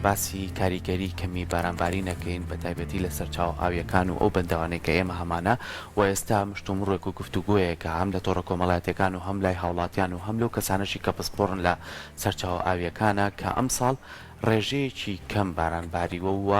باسی کاریگەری کەمی بارانبارین نەکەین بە تایبەتی لە سەرچاوە ئاوییەکان و ئەو بەنداوانەی کە ئێمە هەمانە و ئێستا مشتومڕێک و گفتوگۆیەکە هەم لە تۆڕە کۆمەڵایەتیەکان و هەم لای هاوڵاتیان و هەم لەو کەسانەشی کە پسپۆڕن لە سەرچاوە ئاوییەکانە کە ئەمساڵ ڕێژەیەکی کەم باران باریوە و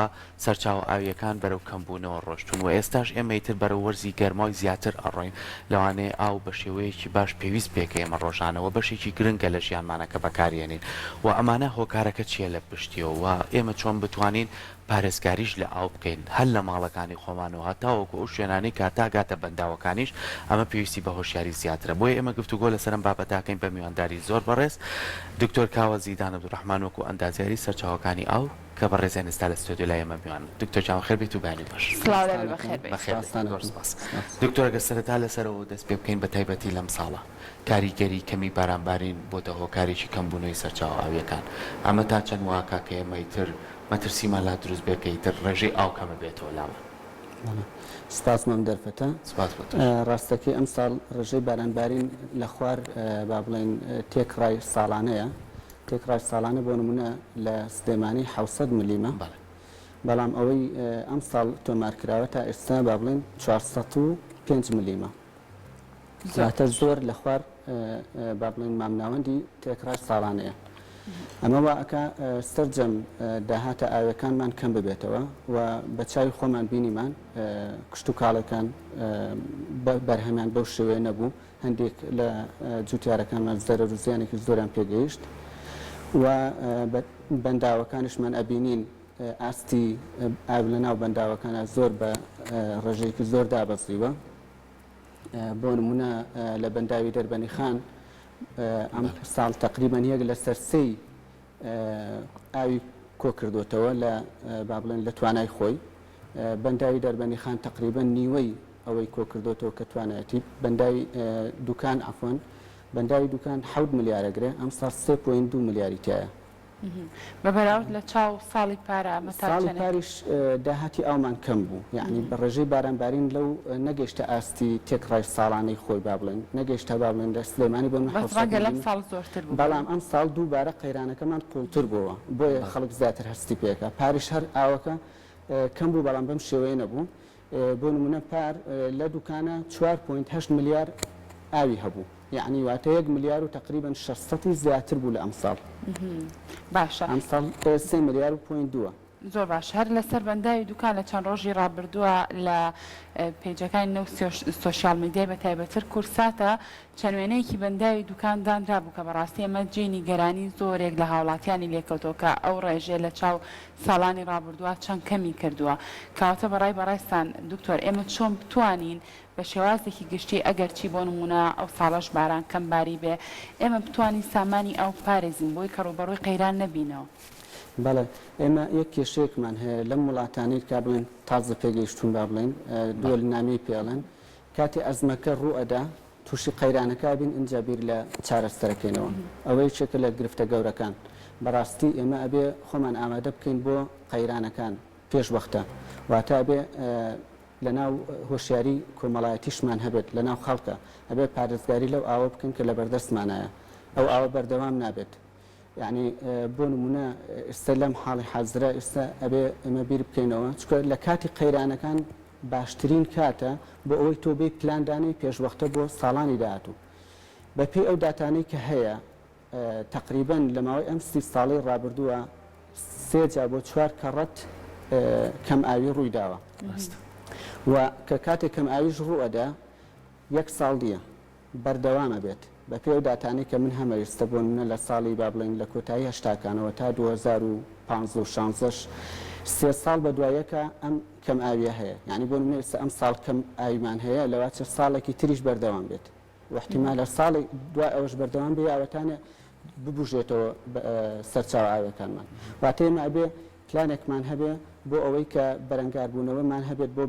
سەرچاوە ئاوییەکان بەرەو کەمبوونەوە ڕۆشتوون و ئێستاش ئێمە ئیتر بەرەو وەرزی گەرمای زیاتر ئەڕۆین، لەوانەیە ئاو بە شێوەیەکی باش پێویست بێ کە ئێمە ڕۆژانە و بەشێکی گرنگە لە ژیانمانە کە بەکاریێنین و ئەمانە هۆکارەکە چییە لە پشتیەوە و ئێمە چۆن بتوانین پارێزگاریش لە ئاو بکەین هەر لە ماڵەکانی خۆمان و هەتاوەکو ئەو شوێنانەی کە تا گاتە بەنداوەکانیش ئەمە پێویستی بە هۆشیاری زیاترە بۆیە ئێمە گفتوگۆ لەسەر ئەم بابەتە ئەکەین بە میوانداری زۆر بەڕێز دکتۆر کاوە زیدان عەبدولڕەحمان وەکو ئەندازیاری سەرچاوەکانی ئاو کە بەڕێزیان ئێستا لە ستۆدیۆ لای ئێمە میوانن. دکتۆر گیان بەخێر بێیت و بەیانی باش. سڵاو لێبێ بەخێر بێیت. بەخێر بێیت. زۆر سپاس. دکتۆر ئەگەر سەرەتا لەسەرەوە دەست پێ بکەین بە تایبەتی لەم ساڵە کاریگەری کەمی بارانبارین بۆتە هۆکارێکی کەمبوونەوەی سەرچاوە ئاوییەکان ئەمە تا چەند واکا کە ئێمە ئیتر مەترسیمان لا دروست بێت کە ئیتر ڕێژەی ئاو کەمببێتەوە لامان؟ بەڵێ سپاس بۆ ئەم دەرفەتە. سپاس بۆ تۆش. ڕاستەکەی ئەمساڵ ڕێژەی بارانبارین لە خوار با بڵێین تێکڕای ساڵانەیە. تێکڕای ساڵانە بۆ نموونە لە سلێمانی 700 ملیمە، بەڵام ئەوەی ئەمساڵ تۆمارکراوە تا ئێستا با بڵێین 405 ملیمە، واتە زۆر لە خوار با بڵێین مامناوەندی تێکڕای ساڵانەیە. ئەمە وا ئەکا سەرجەم داهاتە ئاویەکانمان کەم ببێتەوە و بە چاوی خۆمان بینیمان کشتوکاڵەکان بەرهەمیان بەو شێوەیە نەبوو. هەندێک لە جوتیارەکانمان زەرەر و زیانێکی زۆریان پێگەیشت و بەنداوەکانیشمان ئەبینین ئاستی ئاو لە ناو بەنداوەکانە زۆر بە ڕێژەیەکی زۆر دابەزیوە بۆ نمونە لە بەنداوی دەربەنی خان ئەم ساڵ تقریبان یەک لەسەر سێی ئاوی کۆکردوتەوە لە با بڵێن لە توانای خۆی بەنداوی دەربەندیخان تەقریبەن نیوەی ئەوەی کۆکردۆتەوە کە توانایەتی، بەنداوی دوکان عەفوەن بەنداوی دوکان حەوت ملیار ئەگرێ ئەمساڵ سێ point دوو ملیاری تیایە. بە بەراورد لە چاو ساڵی پارا ئەمە تا ساڵی چەنێک؟ پاریش داهاتی ئاومان کەم بوو یەعنی بە ڕێژەی بارانبارین لەو نەگەیشتە ئاستی تێکڕای ساڵانەی خۆی با بڵێین نەگەیشتە با بڵێین لە سلێمانی بۆ من بەس 700 ڕەنگە لەم ملیۆن ساڵ زۆرتر بووبێ. بەڵام ئەمساڵ دووبارە قەیرانەکەمان قووڵتر بۆوە بۆیە خەڵک زیاتر هەستی پێکا پاریش هەر ئاوەکە کەم بوو بەڵام بەم شێوەیە نەبوو بۆ نمونە پار لە دوکانە 4.8 ملیار ئاوی هەبوو یەعنی واتە یەک ملیار و تەقریبەن 600 و زیاتر بوو لە ئەمساڵ باشە ئەمساڵ سێ ملیار و point دووە. زۆر باش هەر لەسەر بەنداوی دوکان لە چەند ڕۆژی ڕابردووە لە پەیجەکانی نەو سۆشیال میدیای بە تایبەتر کورساتە چەند وێنەیەکی بەنداوی دوکان دانرابوو کە بەڕاستی ئەمە جێی نیگەرانی زۆرێک لە هاوڵاتیانی لێکەوتەوە کە ئەو ڕێژەیە لە چاو ساڵانی ڕابردووە چەند کەمی کردووە کەواتە بەڕای بەڕێزتان دکتۆر ئێمە چۆن بتوانین بە شێوازێکی گشتی ئەگەر چی بۆ نموونە ئەو ساڵەش باران کەم باریبێ ئێمە بتوانین سامانی ئاو بپارێزین بۆی کە ڕووبەڕووی قەیران نەبینەوە؟ بەڵێ ئێمە یەک کێشەیەکمان هەیە لەم وڵاتانەی کە بڵێن تازە پێگەیشتوون با بڵێین دووەل نامی پێ ئەڵێن کاتێ ئەزمەکە ڕوو ئەدا تووشی قەیرانەکە ئەبین ئینجا بیر لە چارەسەرەکەینەوە ئەوە یەکێکە لە گرفتە گەورەکان بەڕاستی ئێمە ئەبێ خۆمان ئامادە بکەین بۆ قەیرانەکان پێش وەختە واتە ئەبێ لەناو هۆشیاری کۆمەڵایەتیشمان هەبێت لەناو خەڵکە ئەبێ پارێزگاری لەو ئاوە بکەین کە لەبەردەستمانایە ئەو ئاوە بەردەوام نابێت یەعنی بۆ نمونە ئێستا لەم حاڵی حازرە ئێستا ئەبێ ئێمە بیر بکەینەوە چونکە لە کاتی قەیرانەکان باشترین کاتە بۆ ئەوەی تۆ بێی پلان دانێی پێشوەختە بۆ ساڵانی داهاتوو. بەپێی ئەو داتانەی کە هەیە تەقریبەن لە ماوەی ئەم سی ساڵەی ڕابردووە سێ جا بۆ چوار کەڕەت کەم ئاوی ڕووی داوە و کە کاتێک کەم ئاویش ڕوو ئەدا یەک ساڵ نییە بەردەوام ئەبێت بەپێی ئەو داتانەی کە من هەمە ئێستا بۆ نمونە لە ساڵی با بڵێین لە کۆتایی هەشتاکانەوە تا 2015 و شانزەش سێ ساڵ بە دوای یەکا ئەم کەم ئاویە هەیە یانی بۆ نمونە ئێستا ئەم ساڵ کەم ئاویمان هەیە لەواچێ ساڵێکی تریش بەردەوام بێت و احتیمالە ساڵی دوای ئەوەش بەردەوام بێ یاوەتانێ ببوژێتەوە سەرچاوە ئاویەکانمان واتە ئێمە ئەبێ پلانێکمان هەبێ بۆ ئەوەی کە بەرەنگاربوونەوەمان هەبێت بۆ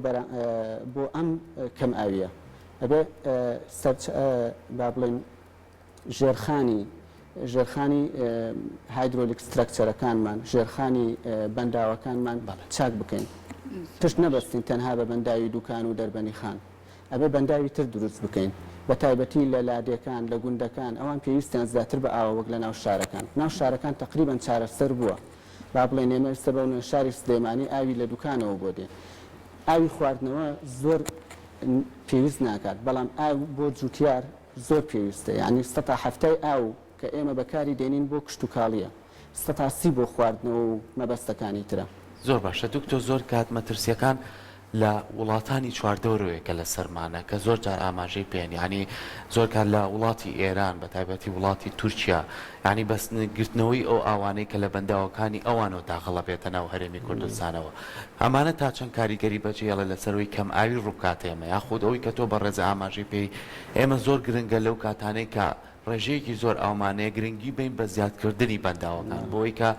بۆ ئەم کەم ئاویە ئەبێ سەرچ با بڵێین ژێرخانی ژێرخانی hydraulic structure ەکانمان ژێرخانی بەنداوەکانمان چاک بکەین پشت نەبەستین تەنها بە بەنداوی دوکان و دەربەنی خان ئەبێ بەنداوی تر دروست بکەین بە تایبەتی لە لادێکان لە گوندەکان ئەوان پێویستیان زیاتر بە ئاوە وەک لە ناو شارەکان ناو شارەکان تەقریبەن چارەسەر بووە. با بڵێین ئێمە ئێستا بە شاری سلێمانی ئاوی لە دوکانەوە بۆ دێ ئاوی خواردنەوە زۆر پێویست ناکات بەڵام ئاو بۆ جوتیار زۆر پێویستە یانی سەتا حەفتای ئاو کە ئێمە بەکاری دێنین بۆ کشتوکاڵیە سەتا سی بۆ خواردنەوە و مەبەستەکانی ترە. زۆر باشە دکتۆر زۆر کات مەترسیەکان لە وڵاتانی چواردەورەوەیە کە لەسەرمانە کە زۆر جار ئاماژەی پێن یانی زۆر کات لە وڵاتی ئێران بە تایبەتی وڵاتی تورکیا یانی بەس گرتنەوەی ئەو ئاوانەی کە لە بەنداوەکانی ئەوانەوە داخڵە بێتە ناو هەرێمی کوردستانەوە ئەمانە تا چەند کاریگەری بەجێڵێ لەسەر ئەوەی کەم ئاوی ڕووبکاتە ئێمە یاخود ئەوەی کە تۆ بەڕێزە ئاماژەی پێی ئێمە زۆر گرنگە لەو کاتانەی کە ڕێژەیەکی زۆر ئاومان هەیە گرنگی بەین بە زیادکردنی بەنداوەکان بۆی کە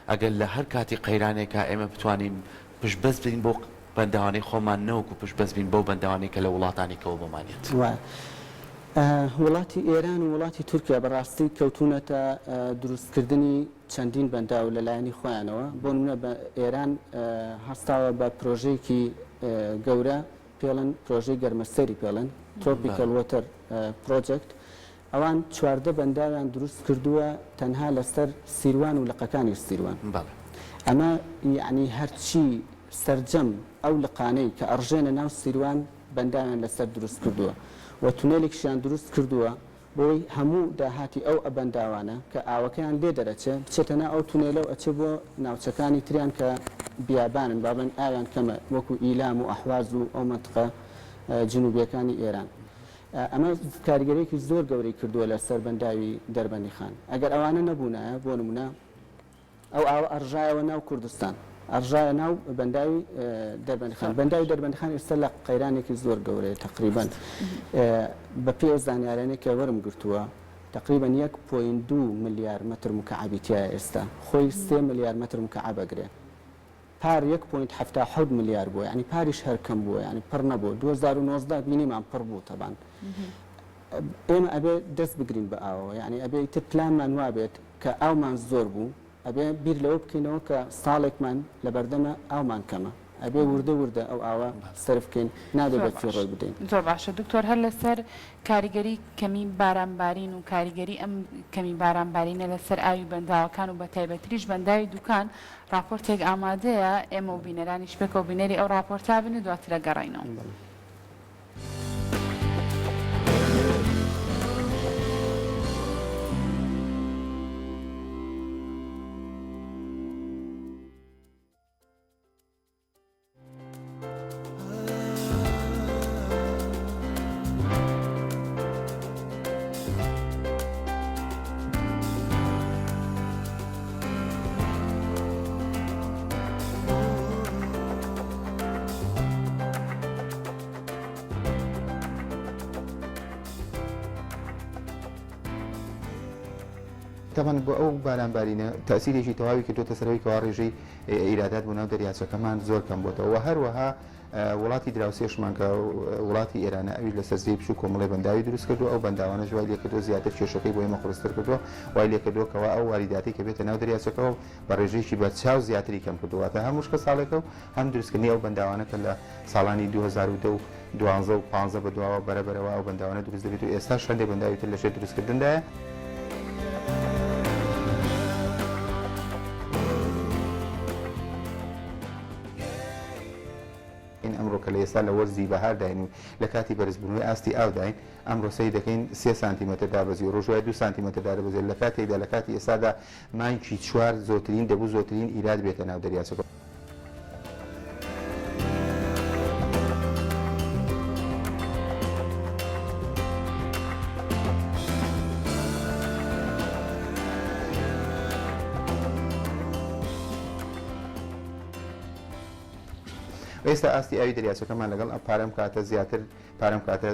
ئەگەر لە هەر کاتی قەیرانێکا ئێمە بتوانین پشتبەست بین بەو بەنداوانەی خۆمان نەوەکو پشتبەست بین بەو بەنداوانەی کە لە وڵاتانی کەوە بۆمان یەت. وایە. وڵاتی ئێران و وڵاتی تورکیا بە ڕاستی کەوتوونەتە دروستکردنی چەندین بەنداو لە لایەنی خۆیانەوە. بۆ نموونە بە ئێران هەستاوە بە پرۆژەیەکی گەورە پێڵن پرۆژەی گەرمەسێری پێڵن، Tropical Water Project، ئەوان 14 بەنداویان دروست کردووە تەنها لەسەر سیروان و لقەکانی سیروان. ئەمە یەعنی هەرچی سەرجەم ئەو لقانەی کە ئەڕژێنە ناو سیروان بەنداویان لەسەر دروست کردووە و تونێلێکشیان دروست کردووە بۆی هەموو داهاتی ئەو بەنداوانە کە ئاوەکەیان لێ دەرەچێ بچێتە ناو ئەو تونێلە و ئەچێ بۆ ناوچەکانی تریان کە بیابانن با بڵێن ئاویان کەمە وەکو ئیلام و ئەحواز و ئەو مەنتقە جنوبیەکانی ئێران. ئەمە کاریگەریەکی زۆر گەورەی کردووە لە سەر بەنداوی دەربەندیخان. ئەگەر ئەوانە نەبوونایە بۆ نموونە ئەو ئاوە ئەڕژایەوە ناو کوردستان، ئەڕژایە ناو بەنداوی دەربەندیخان. بەنداوی دەربەندیخان ئێستا لە قەیرانێکی زۆر گەورەیە تەقریبەن بە پێی ئەو زانیارانەی کە وەرم گرتووە تەقریبەن یەک point دوو ملیار مەتر موکەعەبی تیایە ئێستا خۆی سێ ملیار مەتر موکەعەب ئەگرێ. پار یەک point 77 ملیار بووە یانی پاریش هەر کەم بووە یانی پڕ نەبووە 2019 بینیمان پڕ بوو تەبان ئێمە ئەبێ دەست بگرین بە ئاوەوە یانی ئەبێ ئیتر پلانمان وابێت کە ئاومان زۆر بوو ئەبێ بیر لەوە بکەینەوە کە ساڵێکمان لەبەردەمە ئاومان کەمە ئەبێ وردە وردە ئەو ئاوە سەرف بکەین نابێ زۆر بە باش فیڕۆی بدەین. زۆر باشە دکتۆر هەر لەسەر کاریگەری کەمی باران بارین و کاریگەری ئەم کەمی باران بارینە لەسەر ئاوی بەنداوەکان و بەتایبەتریش بەنداوی دوکان ڕاپۆرتێک ئامادەیە، ئێمە و بینەرانیش پێکەوە بینەری ئەو ڕاپۆرتە بن و دواتر ئەگەڕێینەوە. تەبعەن بۆ ئەو باران بارینە تەئسیرێکی تەواوی کردووەتە سەر ئەوەی کەوا ڕێژەی ئیرادات بۆ ناو دەریاچەکەمان زۆر کەم بۆتەوە وە هەروەها وڵاتی دراوسێشمان کە وڵاتی ئێرانە ئەویش لەسەر زێی بچووک کۆمەڵێ بەنداوی دروست کردووە ئەو بەنداوانەش وای لێکردووە زیاتر کێشەکەی بۆ ئێمە قورستر کردووە وای لێکردووە کەوا ئەو واریداتەی کە بێتە ناو دەریاچەکەوە بە ڕێژەیەکی بەرچاو زیاتری کەم کردووە واتە هەم وشکە ساڵێکە و هەم دروستکردنی ئەو بەنداوانە کە لە ساڵانی 2010 و دوانزە و پانزە بەدواوە بەرە بەرەوە ئەو بەنداوانە دروست دەبێت و ئێستاش هەندێک بەنداوی تر لەژێر دروستکردندایە. ئەمڕۆ کە لە ئێستا لە وەرزی بەهارداین و لە کاتی بەرزبوونەوەی ئاستی ئاوداین، ئەمڕۆ سەیر دەکەین سێ سانتیمەتر دابەزی و ڕۆژ دوای دوو سانتیمەتر دادەبەزێت، لە کاتێکدا لە کاتی ئێستادا مانگی چوار زۆترین دەبوو زۆترین ئیراد بێتە ناو دەریاچەکە. ئێستا ئاستی ئاوی دەریاچەکەمان لەگەڵ ئەم پارەم کاتە زیاتر پارەم کاتە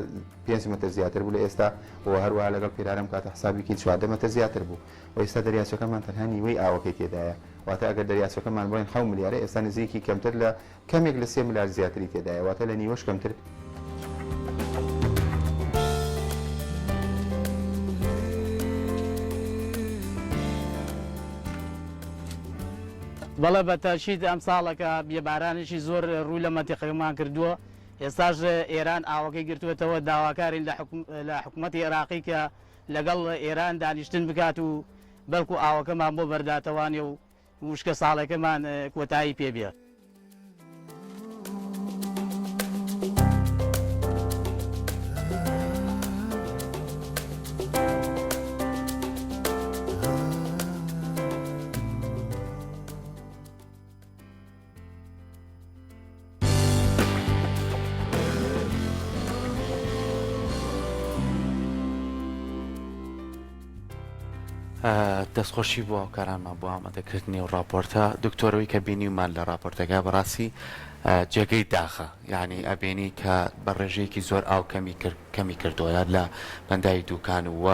5 متر زیاتر بوو لە ئێستا و هەروەها لەگەڵ پێرارەم کاتە حسابێکی 14 متر زیاتر بوو و ئێستا دەریاچەکەمان تەنها نیوەی ئاوەکەی تێدایە واتە ئەگەر دەریاچەکەمان بڵێن حەو ملیارە ئێستا نزیکی کەمتر لە کەمێک لە سێ ملیار زیاتری تێدایە واتە لە نیوەش کەمتر. بەڵێ بە تەئکید ئەم ساڵەکە بێبارانێکی زۆر ڕووی لە مەنتیقەکەمان کردووە ئێستاش ئێران ئاوەکەی گرتووەتەوە داواکارین لە حکومەتی عێراقی کە لەگەڵ ئێران دانیشتن بکات و بەڵکو ئاوەکەمان بۆ بەرداتەوانێ و. وشکە ساڵەکەمان کۆتایی پێ بێ. دەستخۆشی بۆ هاوکارانمان بۆ ئامادەکردنی ئەو ڕاپۆرتە دکتۆرەوەی کە بینیومان لە ڕاپۆرتەکە بەڕاستی جێگەی داخە یعنی ئەبینی کە بە ڕێژەیەکی زۆر ئاو کەمی کرد کەمی کردووە لە بەنداوی دوکان و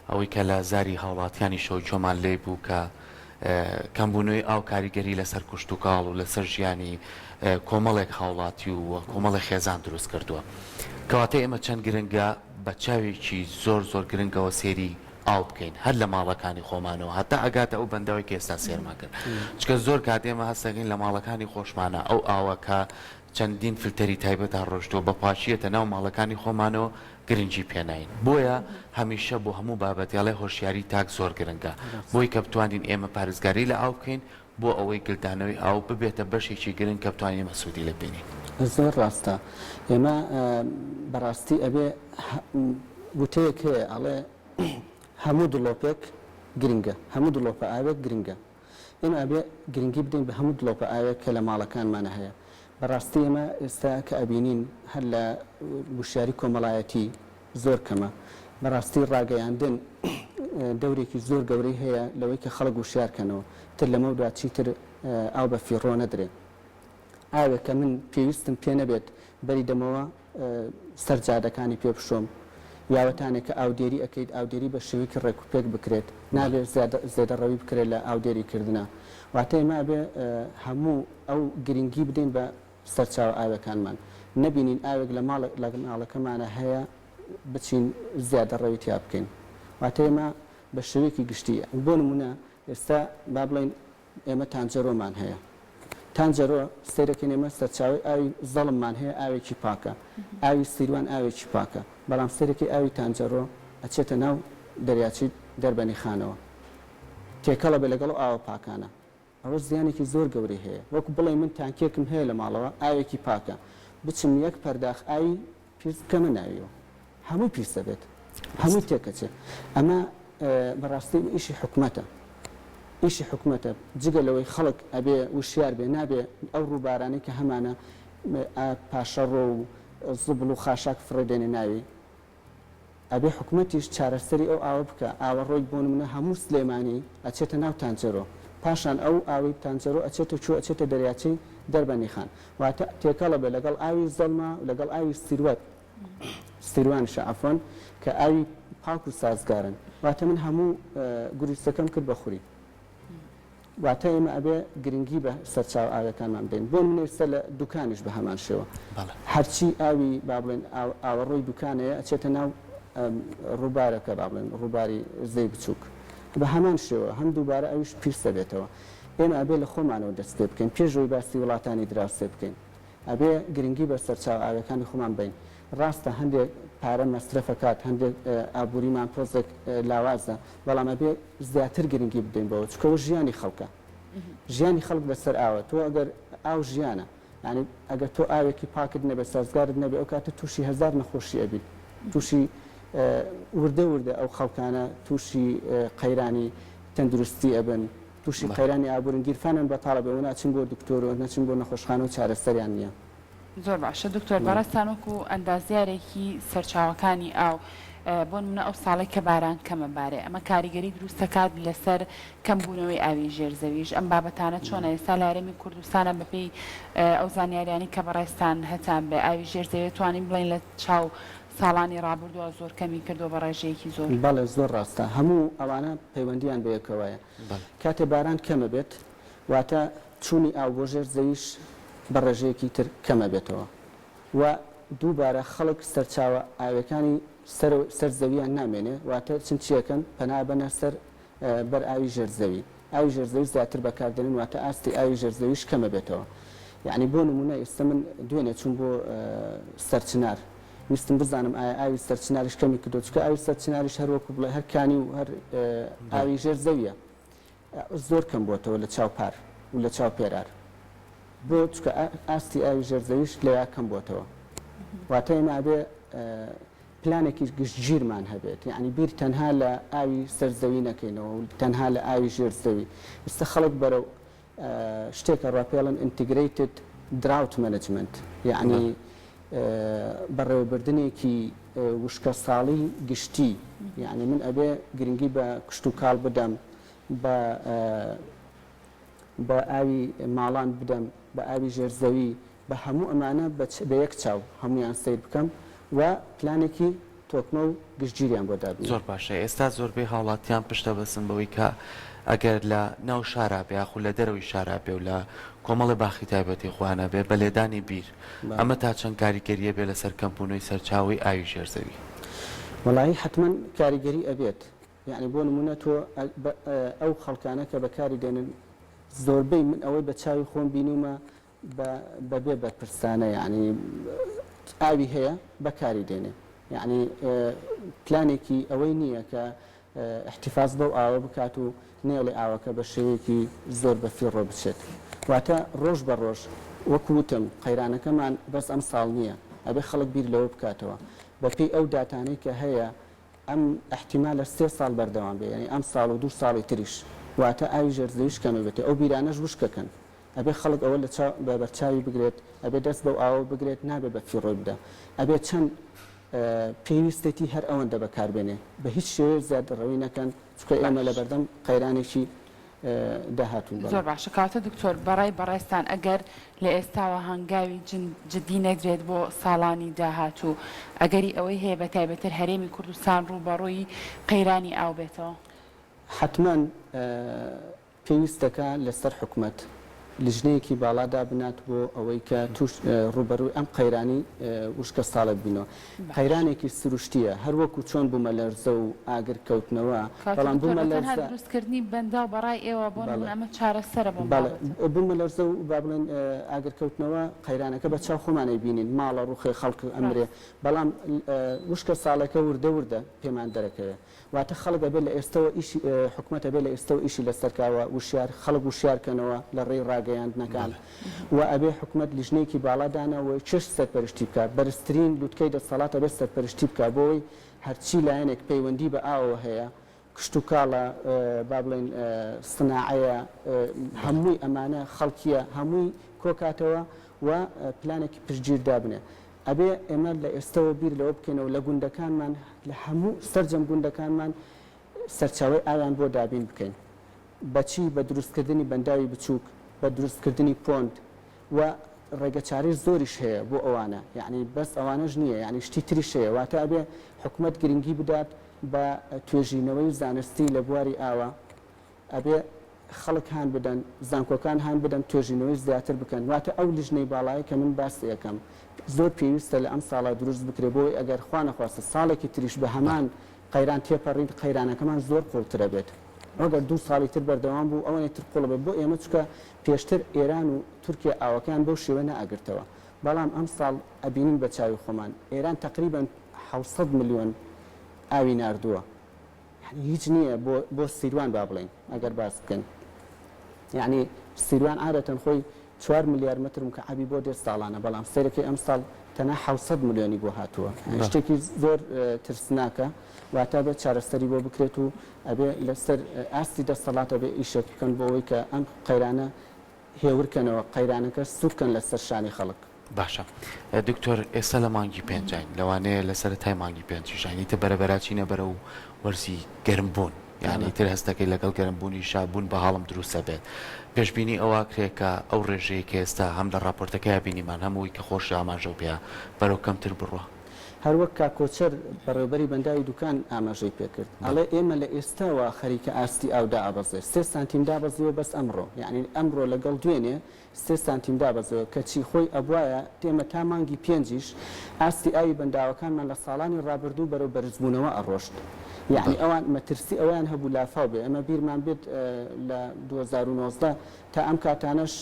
ئەوەی کە لە زاری هاوڵاتیانی شەوچۆمان لێی بوو کە کەمبوونەوەی ئاو کاریگەری لەسەر کوشتوکاڵ و لەسەر ژیانی کۆمەڵێک هاوڵاتی و کۆمەڵێک خێزان دروست کردووە. کەواتە ئێمە چەند گرنگە بە چاوێکی زۆر زۆر گرنگەوە سەیری ئاو بکەین هەر لە ماڵەکانی خۆمانەوە هەتا ئەگاتە ئەو بەنداوەی کە ئێستا سەیرمان کرد. چونکە زۆر کات ئێمە هەست دەکەین لە ماڵەکانی خۆشمانە ئەو ئاوە کە چەندین فلتەری تایبەتا ڕۆشتووە بە پاکییەتە ناو ماڵەکانی خۆمانەوە گرنگی پێناین بۆیە هەمیشە بۆ هەموو بابەتێ ئەڵێ هۆشیاری تاک زۆر گرنگە بۆی کە بتوانین ئێمە پارێزگاری لە ئاو بکەین بۆ ئەوەی گلدانەوەی ئاو ببێتە بەشێکی گرنگ کە بتوانین ئێمە سوودی لێ ببینین. زۆر ڕاستە ئێمە بەڕاستی ئەبێ وتەیەک هەیە ئەڵێ هەموو دڵۆپێک گرنگە هەموو دڵۆپە ئاوێک گرنگە ئێمە ئەبێ گرنگی بدەین بە هەموو دڵۆپە ئاوێک کە لە ماڵەکانمانا هەیە. بەڕاستی ئێمە ئێستا کە ئەبینین هەر لە وشیاری کۆمەڵایەتی زۆر کەمە. بەڕاستی ڕاگەیاندن دەورێکی زۆر گەورەی هەیە لەوەی کە خەڵک وشیار کەنەوە. تر لەمەودوا چیتر ئاو بە فیڕۆ نەدرێ. ئاوێک کە من پێویستم پێ نەبێت بەری دەمەوە سەر جادەکانی پێ بشۆم یاوەتانێ کە ئاودێری ئەکەیت ئاودێری بە شێوەیەکی ڕێک و پێک بکرێت نابێت زیادە زێدەڕەوی بکرێت لە ئاودێری کردنا واتە ئێمە ئەبێ هەموو ئەو گرنگی بدەین بە سەرچاوە ئاوێکانمان نەبینین ئاوێک لە ماڵ لە ماڵەکەمانە هەیە بچین زیادەڕەوی تیا بکەین واتە ئێمە بە شێوەیەکی گشتی بۆ نمونە ئێستا با بڵێین ئێمە تانجەرۆمان هەیە. تانجەرۆ، سەیرەکەین ئێمە سەرچاوەی ئاوی زەڵممان هەیە ئاوێکی پاکە، ئاوی سیروان ئاوێکی پاکە، بەڵام سەیرەکەی ئاوی تانجەرۆ ئەچێتە ناو دەریاچەی دەربەنیخانەوە تێکەڵ ئەبێ لەگەڵ ئەو ئاوە پاکانە. ئەوەش زیانێکی زۆر گەورەی هەیە. وەکو بڵێی من تانکیەکم هەیە لە ماڵەوە ئاوێکی پاکە، بچم یەک پەرداخ ئاوی پیس بکەمە ناویەوە هەمووی پیس دەبێت هەمووی تێکەچێ ئەمە بەڕاستی ئیشی حکومەتە ئیشی حکومەتە جگە لەوەی خەڵک ئەبێ وشیار بێ نابێ ئەو ڕووبارانەی کە هەمانە پاشەڕۆ و زبڵ و خاشاک فڕێ دێنێ ناوی ئەبێ حکومەتیش چارەسەری ئەو ئاوە بکا ئاوەڕۆی بۆ نمونە هەموو سلێمانی ئەچێتە ناو تانجەرۆ پاشان ئەو ئاوەی تانجەرۆ ئەچێتە کوێ ئەچێتە دەریاچەی دەربەنیخان واتە تێکەڵە بێ لەگەڵ ئاوی زەڵمە و لەگەڵ ئاوی سیروە سیروانیشە عەفوەن کە ئاوی پاک و سازگارن واتە من هەموو گوریسەکەم کرد بە خوری واتە ئێمە ئەبێ گرنگی بە سەرچاوە ئاویەکانمان بدەین بۆ نمونە ئێستا لە دوکانیش بە هەمان شێوە هەرچی ئاوی با بڵێن ئاوەڕۆی دوکانەیە ئەچێتە ناو ڕووبارەکە با بڵێن ڕووباری زێی بچووک بە هەمان شێوە هەم دووبارە ئەویش پیس دەبێتەوە ئێمە ئەبێ لە خۆمانەوە دەست پێ بکەین پێش ئەوەی باسی وڵاتانی دراوسێ بکەین ئەبێ گرنگی بە سەرچاوە ئاویەکانی خۆمان بەین ڕاستە هەندێک پارە مەسرەف ئەکات هەندێک ئابووریمان تۆزێک لاوازە بەڵام ئەبێ زیاتر گرنگی بدەین بەوە چونکە ئەوە ژیانی خەڵکە ژیانی خەڵک لەسەر ئاوە تۆ ئەگەر ئاو ژیانە یانی ئەگەر تۆ ئاوێکی پاکت نەبێت سازگارت نەبێت ئەو کاتە تووشی هەزار نەخۆشی ئەبیت تووشی وردە وردە ئەو خەڵکانە تووشی قەیرانی تەندروستی ئەبن تووشی قەیرانی ئابوورن گیرفانیان بەتاڵە بێ و ناچن بۆ دکتۆر و نەچن بۆ نەخۆشخانە و چارەسەریان نییە. زۆر باشە دکتۆر بەڕێزتان وەکو ئەندازیارێکی سەرچاوەکانی ئاو بۆ نمونە ئەو ساڵەی کە باران کەمە بارێ ئەمە کاریگەری دروست دەکات لەسەر کەم بوونەوەی ئاوی ژێر زەویش ئەم بابەتانە چۆنە ئێستا لە هەرێمی کوردستانە بەپێی ئەو زانیاریانی کە بەڕێزتان هەتان بێ ئاوی ژێر زەوی توانین بڵێین لە چاو ساڵانی ڕابردووە زۆر کەمی کردووە بە ڕێژەیەکی زۆر. بەڵێ زۆر ڕاستە هەموو ئەوانە پەیوەندیان بەیەکەوەیە کاتێ باران کەمە بێت واتە چوونی ئاو بۆ ژێر زەویش بە ڕێژەیەکی تر کەم ئەبێتەوە و دووبارە خەڵک سەرچاوە ئاوێکانی سەرەوە سەر زەویان نامێنێ واتە چن چیەکەن پەنا ئەبەنە سەر بەر ئاوی ژێر زەوی ئاوی ژێر زەوی زیاتر بەکار دێنن واتە ئاستی ئاوی ژێر زەویش کەم ئەبێتەوە یەعنی بۆ نموونە ئێستا من دوێنێ چووم بۆ سەرچنار ویستم بزانم ئایا ئاوی سەرچناریش کەمی کردووە چونکە ئاوی سەرچناریش هەر وەکو بڵێ هەر کانی و هەر ئاوی ژێر زەویە. زۆر کەم بۆتەوە لە چاو پار و لە چاو پێرار. بۆ؟ چونکە ئاستی ئاوی ژێر زەویش لەویا کەم بۆتەوە. واتە ئێمە ئەبێ پلانێکی گشتگیرمان هەبێت یەعنی بیر تەنها لە ئاوی سەر زەوی نەکەینەوە و تەنها لە ئاوی ژێر زەوی. ئیستا خەڵک بەرەو شتێک ئەڕوا پێڵن Integrated Drought Management یەعنی بەڕێوەبردنێکی وشکەساڵی گشتی یەعنی من ئەبێ گرنگی بە کشتوکاڵ بدەم بە بە ئاوی ماڵان بدەم بە ئاوی ژێر زەوی بە هەموو ئەمانە بە یەک چاو هەموویان سەیر بکەم و پلانێکی تۆکمە و گشتگیریان بۆ دابنێم. زۆر باشە ئێستا زۆربەی هاوڵاتیان پشت دەبەستن بەوەی کە ئەگەر لە ناو شارا بێ یاخود لە دەرەوەی شارا بێ و لە کۆمەڵێ باخی تایبەتی خۆیانا بێ بە لێدانی بیر ئەمە تا چەند کاریگەریە بێ لەسەر کەمبوونەوەی سەرچاوەی ئاوی ژێر زەوی؟ وەڵایی حەتمەن کاریگەری ئەبێت یەعنی بۆ نموونە تۆ ئەو خەڵکانە کە بەکاری دێنن زۆربەی من ئەوەی بە چاوی خۆم بینیومە بە بەبێ بەرپرسانە یەعنی ئاوی هەیە بەکاری دێنێ یەعنی پلانێکی ئەوەی نییە کە احتفاظ بەو ئاوە بکات و نێڵێ ئاوەکە بە شێوەیەکی زۆر بە فیڕۆ بچێت واتە ڕۆژ بە ڕۆژ وەکو وتم قەیرانەکەمان بەس ئەم ساڵ نییە ئەبێ خەڵک بیر لەوە بکاتەوە بەپێی ئەو داتانەی کە هەیە ئەم ئیحتیمالە سێ ساڵ بەردەوام بێ یانی ئەم ساڵ و دوو ساڵی تریش واتە ئاوی ژێر زەویش کەمەبێتێ ئەو بیرانەش وشکەکەن ئەبێ خەڵک ئەوە لە چاو بە بەرچاوی بگرێت ئەبێ دەست بەو ئاوە بگرێت نابێ بە فیڕۆی بدا ئەبێ چەند پێویستێتی هەر ئەوەندە بەکار بێنێ بە هیچ شێوەیەک زیادەڕەوی نەکەن چونکە ئێمە باش. لە بەردەم قەیرانێکی داهاتوون بەڵێ. زۆر باشە کەواتە دکتۆر بەڕای بەڕێزتان ئەگەر لە ئێستاوە هەنگاوی جدی نەدرێت بۆ ساڵانی داهاتوو ئەگەری ئەوەی هەیە بە تایبەتر هەرێمی کوردستان ڕووبەڕووی قەیرانی ئاو بێتەوە؟ حەتمەن پێویست دەکا لەسەر حکومەت لیژنەیەکی باڵا دابنات بۆ ئەوەی کە توش ڕووبەرووی ئەم قەیرانی وشکە ساڵە ببینەوە. قەیرانێکی سروشتییە هەر وەکو چۆن بوومەلەرزە و ئاگر کەوتنەوە کاک بەڵام دکتۆر بە تەنها بوومەلەرزە دروستکردنی بەنداو بەڕای ئێوە بۆ بەڵێ نموونە ئەمە چارەسەرە بۆم بەڵێ بابەتە؟ بوومەلەرزە و با بڵێین ئاگر کەوتنەوە قەیرانەکە بە چاو خۆمان ئەیبینین ماڵ ئەڕوخێ خەڵک ئەمرێ ڕاست. بەڵام وشکە ساڵەکە وردە وردە پێمان دەرەکەوێ واتە خەڵک ئەبێ لە ئێستەوە ئیشی حکومەت ئەبێ لە ئێستەوە ئیشی لەسەر کا و وشیار خەڵک وشیار کەنەوە لە ڕێی ڕاگەیاندنەکان و ئەبێ حکومەت لیژنەیەکی باڵا دانا و کێش سەرپەرشتی بکا بەرزترین لوتکەی دەسەڵات ئەبێ سەرپەرشتی بکا بۆی هەرچی لایەنێک پەیوەندی بە ئاوەوە هەیە کشتوکاڵە با بڵێین سناعەیە هەمووی ئەمانە خەڵکیە هەمووی کۆکاتەوە و پلانێکی پشتگیر دابنێ ئەبێ ئێمە لە ئێستەوە بیر لەوە بکەینەوە لە گوندەکانمان لە هەموو سەرجەم گوندەکانمان سەرچاوەی ئاویان بۆ دابین بکەین بەچی بە دروستکردنی بەنداوی بچووک بە دروستکردنی پۆند و ڕێگەچارەی زۆریش هەیە بۆ ئەوانە یەعنی بەس ئەوانەش نییە یەعنی شتی تریش هەیە واتە ئەبێ حکومەت گرنگی بدات بە توێژینەوەی زانستی لە بواری ئاوا ئەبێ خەڵک هان بدەن، زانکۆکان هان بدەن توێژینەوەی زیاتر بکەن، واتە ئەو لیژنەی باڵایە کە من باسی ئەکەم زۆر پێویستە لە ئەمساڵا دروست بکرێ بۆوەی ئەگەر خوا نەخواستە ساڵێکی تریش بە هەمان قەیران تێپەڕین قەیرانەکەمان زۆر قوڵتر ئەبێت ئەگەر دوو ساڵی تر بەردەوام بوو ئەوەنەی تر قوڵ ئەبێت بۆ ئێمە چونکە پێشتر ئێران و تورکیا ئاوەکەیان بەو شێوە نەئەگرتەوە بەڵام ئەمساڵ ئەبینین بە چاوی خۆمان ئێران تەقریبەن 700 ملیۆن ئاوی ناردووە یانی هیچ نییە بۆ بۆ سیروان با بڵێین ئەگەر باس بکەین یانی سیروان عادەتەن خۆی چوار ملیار مەتر مکعبی بۆ دێت ساڵانە بەڵام سەیرەکەی ئەمساڵ تەنها 700 ملیۆنی بۆ هاتووە شتێکی زۆر ترسناکە واتە بێت چارەسەری بۆ بکرێت و ئەبێ لەسەر ئاستی دەسەڵات ئەبێ ئیشێک بکەن بۆ ئەوەی کە ئەم قەیرانە هێورکەنەوە قەیرانەکە سوککەن لەسەر شانی خەڵک. باشە دکتۆر ئێستا لە مانگی پێنجاین لەوانەیە لە سەرەتای مانگی پێنجیشاین ئیتر بەرە بەرە چینە بەرەو وەرزی گەرم بوون یانی ئیتر هەستەکەی لەگەڵ گەرم بوونیشا بوون بە هاڵم دروست ئەبێت پێشبینی ئەوە ئەکرێ کە ئەو ڕێژەیەی کە ئێستا هەم لە ڕاپۆرتەکەیا بینیمان هەم ئەوەی کە خۆشی ئاماژەو پێیا بەرەو کەمتر بڕوا. هەر وەک کاک کۆچەر بەڕێوبەری بەنداوی دوکان ئاماژەی پێکرد ئەڵێ ئێمە لە ئێستاوە خەریکە ئاستی ئاو دائەبەزێ سێ سانتیم دابەزیوە بەس ئەمڕۆ یانی ئەمڕۆ لەگەڵ دوێنێ سێ سانتیم دابەزیوە کەچی خۆی ئەبوایە ئێمە تا مانگی پێنجیش ئاستی ئاوی بەنداوەکانمان لە ساڵانی ڕابردوو بەرەو بەرزبوونەوە ئەڕۆشت یەعنی ئەوان مەترسی ئەوەیان هەبوو لافاو بێ ئێمە بیرمان بێت لە 2019 تا ئەم کاتانەش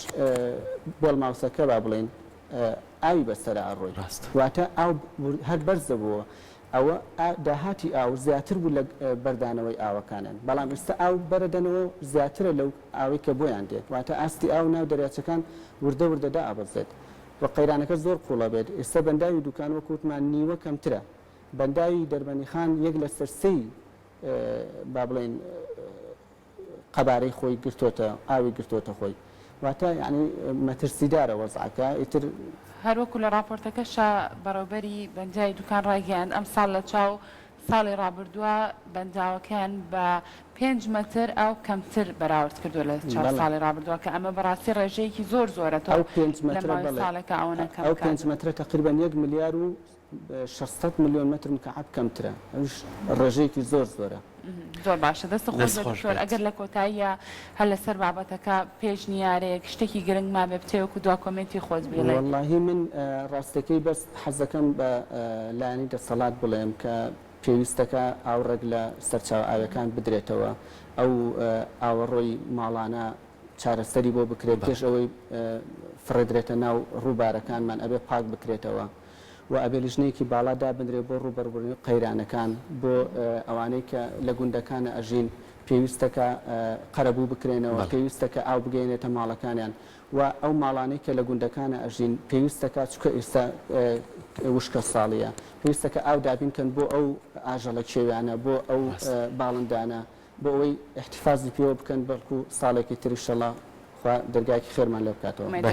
بێڵماوسەکە با بڵێین ئاوی بەسەرا ئەڕۆی واتە ئاو هەر بەرزەبووە. ئەوە داهاتی ئاو زیاتر بوو لە بەردانەوەی ئاوەکانیان، بەڵام ئێستا ئاو بەرەدەنەوە زیاترە لەو ئاوەی کە بۆیان دێت، واتە ئاستی ئاو ناو دەریاچەکان وردە وردە دائەبەزێت و قەیرانەکە زۆر قووڵ ئەبێت. ئێستا بەنداوی دوکان وەکو وتمان نیوە کەمترە، بەنداوی دەربەندیخان یەک لەسەر سێی با بڵێین قەبارەی خۆی گرتۆتە ئاوی گرتۆتە خۆی واتە یانی مەترسیدارە وەزعەکە ئیتر. هەر وەکو لە ڕاپۆرتەکەشا بەڕێوبەری بەنداوی دوکان ڕایگەیاند ئەمساڵ لە چاو ساڵی ڕابردووە بەنداوەکەیان بە پێنج مەتر ئاو کەمتر بەراورد کردووە لە چاو بەڵێ. ساڵی ڕابردووە کە ئەمە بەڕاستی ڕێژەیەکی زۆر زۆرە تۆ ئەو پێنج لە مەترە ماوەی بەڵێ ساڵێکا ئەوەنە کەم ئەو بکات. پێنج مەترە تەقریبەن یەک ملیار و 600 ملیۆن مەتر مکعب کەمترە ئەویش ڕێژەیەکی زۆر زۆرە. زۆر باشە دەستت خۆش دەست بێت خۆش دکتۆر بێت. ئەگەر لە کۆتاییا هەر لەسەر بابەتەکە پێشنیارێک شتێکی گرنگ مابێ بتەوێ وەکو دوا comment ی خۆت بیڵێی. وەڵاهی من ڕاستەکەی بەس حەزەکەم بە لایەنی دەسەڵات بڵێم کە پێویستەکە ئاوڕێک لە سەرچاوە ئاویەکان بدرێتەوە ئەو ئاوەڕۆی ماڵانە چارەسەری بۆ بکرێت پێش ئەوەی فڕێدرێتە ناو ڕووبارەکانمان ئەبێ پاک بکرێتەوە و ئەبێ لیژنەیەکی باڵا دابنرێت بۆ ڕووبەڕووبوونەوەی قەیرانەکان بۆ ئەوانەی کە لە گوندەکانە ئەژین پێویستە کە قەرەبوو بکرێنەوە پێویستە کە ئاو بگەیەنێتە ماڵەکانیان و ئەو ماڵانەی کە لە گوندەکانە ئەژین پێویستە کە چونکە ئێستا وشکە ساڵیە پێویستە کە ئاو دابین کەن بۆ ئەو ئاژەڵە کێویانە بۆ ئەو باڵندانە بۆ ئەوەی ئیحتیفازی پێوە بکەن بەڵکو ساڵێکی تر ئیشەڵا خوا دەرگایەکی خێرمان لێ بکاتەوە.